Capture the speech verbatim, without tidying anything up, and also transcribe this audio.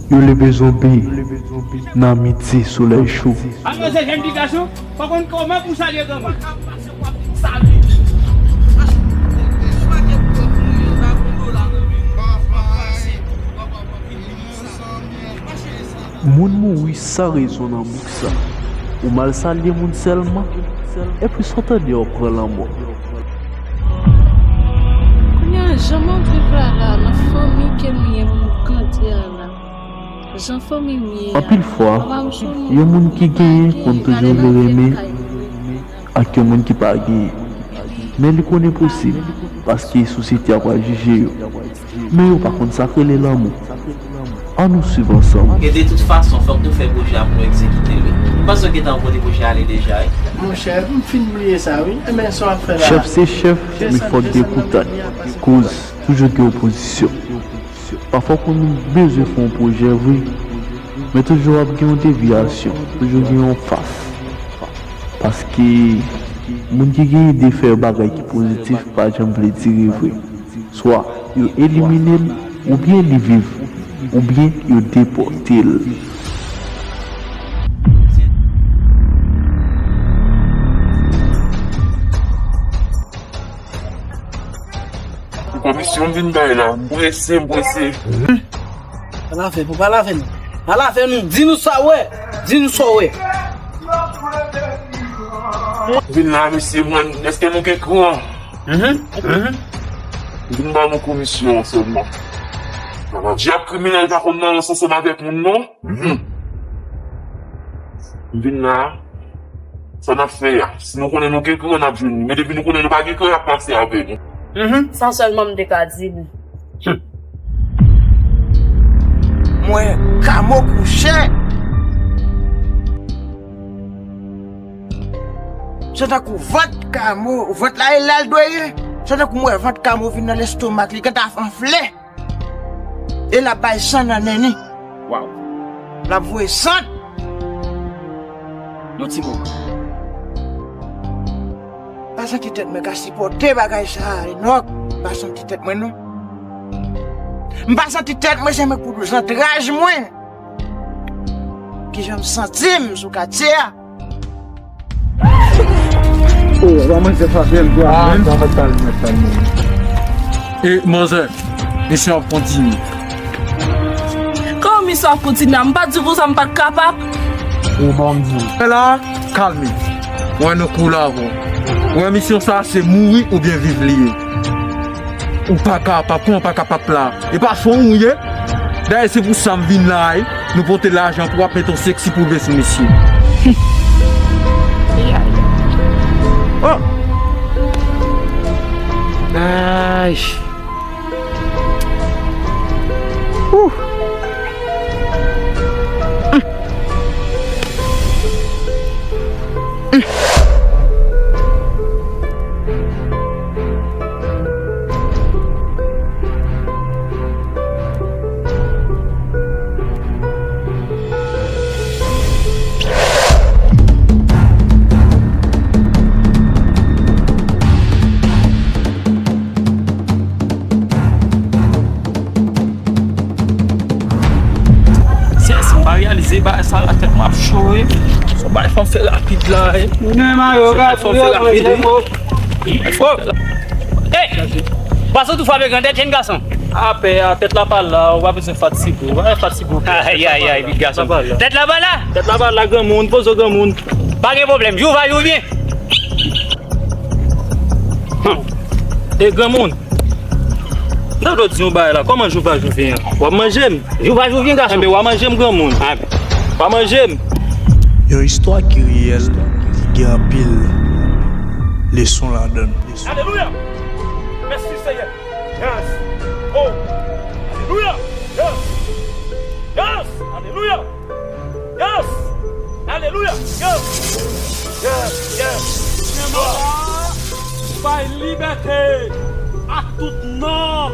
Yo leve zonbi nan midi, solèy cho. Alò, se jèn ti gason, pa konn kòman pou salye granmoun. Moun mouri san rezon nan bouk sa. Ou mal salye moun sèlman, epi san tande w ap pran lanmò. Kounye a, jan m ap viv la, la, nan fanmi ke m ye, m grandi a la. Jan fanmi m ye a. Anpil fwa, yon moun ki genyen konn toujou vle renmen ak yon moun ki pa genyen. Men li konn enposib, paske sosyete a pral jije yo. Men yo pa konn sa k rele lanmou. Ann nou swiv ansanm. E de tout fason, fòk nou fè pwojè a pou nou egzekite l, wi. M panse w gentan pote pwojè a ale deja, wi. Monchè, m fin bliye sa, wi. Enben, sa w ap fè la? Chèf se chèf, men fòk gen koutad. Koz toujou gen opozisyon. Pafwa w konn bezwen fè yon pwojè vre, men toujou ap gen yon devyasyon, toujou gen yon fas. Paske moun ki gen ide fè bagay ki pozitif pa janm vle dire vre. Swa yo elimine l, oubyen li viv, oubyen yo depòte l. Komisyon m vin bay la, m prese, m prese. Pa lave, pa lave nou. Pa lave nou, di nou sa w wè. Di nou sa w wè. Vin la, mesye, mwen, èske nou gen kran? Mhm, mhm. Vin ba nou komisyon an sèlman. Dyab kriminèl pa konn nan ansanm avèk moun, non. Mhm. Vin la. Sa n ap fè a? Si nou konnen nou gen kran, n ap jwenn li. Men depi nou konnen nou pa gen kran, y ap pase avè nou. Mhm. Sa sèlman m te ka di nou. Mwen, Kamo kouche. Se tankou vant Kamo, vant la e la l dwe ye. Se tankou mwen vant Kamo vin nan lestomak li, gentan anfle. E l ap bay san nan nen li. Waw. L ap voye san. Yon ti moman. Pa santi tèt mwen ka sipòte bagay sa a, Enòk. Pa santi tèt mwen, non. M pa santi tèt mwen, se mwen pou zantray mwen. Kijan m santi m sou katye a? Oh, wa manzè fache l dwa. Ah, menm. Sa mèt pale, mèt pale. E, manzè, misyon ap kontinye. Kòman misyon ap kontinye a? M pa t di konsa, m pa t kapab. Ou ban m di w. Fè la, kalme. Wè nou kou la avè w. Wè misyon sa a se mouri oubyen viv li ye. Ou pa kapab, kòman w pa kapab la? E pa fon ou ye? Dayè se pou sa m vin la, wi. Nou pote lajan pou w ap met yon seksi pwouve sou mesye. Oh! Ay! Ouh! Sè, si m pa reyalize bagay sa la, tèt mwen ap cho, wi. Son bagay fò m fè rapid la, wi. Son bagay fò m fè rapid, wi. Oh! Hey! Pase w tou frape grandèt, jèn gason. Apè a, tèt la pa la, ou pa bezwen fatige w. Pa fatige w. Ay, ay, ay, vit gason. Tèt la pa la. Tèt la pa la, granmoun, poze w, granmoun. Pa gen pwoblèm, jou va, jou vyen. Hum. E granmoun, m ta dwe di yon bagay la, kòman jou va, jou vyen an? W ap manje m? Jou va, jou vyen, gason. Enben, w a manje m, granmoun. W a manje m. Yon istwa ki reyèl, ki gen anpil leson ladan l. Alelouya! Mèsi, Seyè. Yes. Oh. Alelouya. Yes. Yes. Alelouya. Yes. Alelouya. Yes. Yes. Yes. Bay libète a tout nonm.